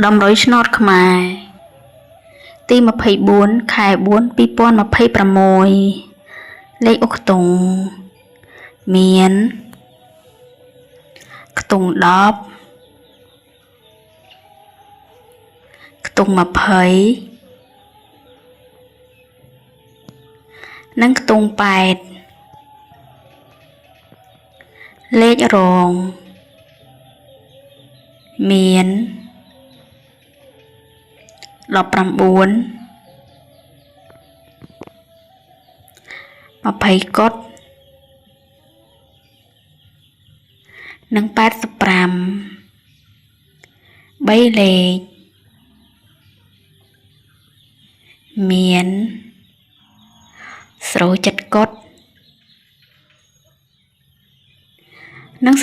តម្រុយឆ្នោតខ្មែរទី24ខែ4 2026លេខអុកតុងមានខ្ទង់10ខ្ទង់20និងខ្ទង់8លេខរងមាន19 20កុដនិង85 3លេខមាន07កុដនិង004។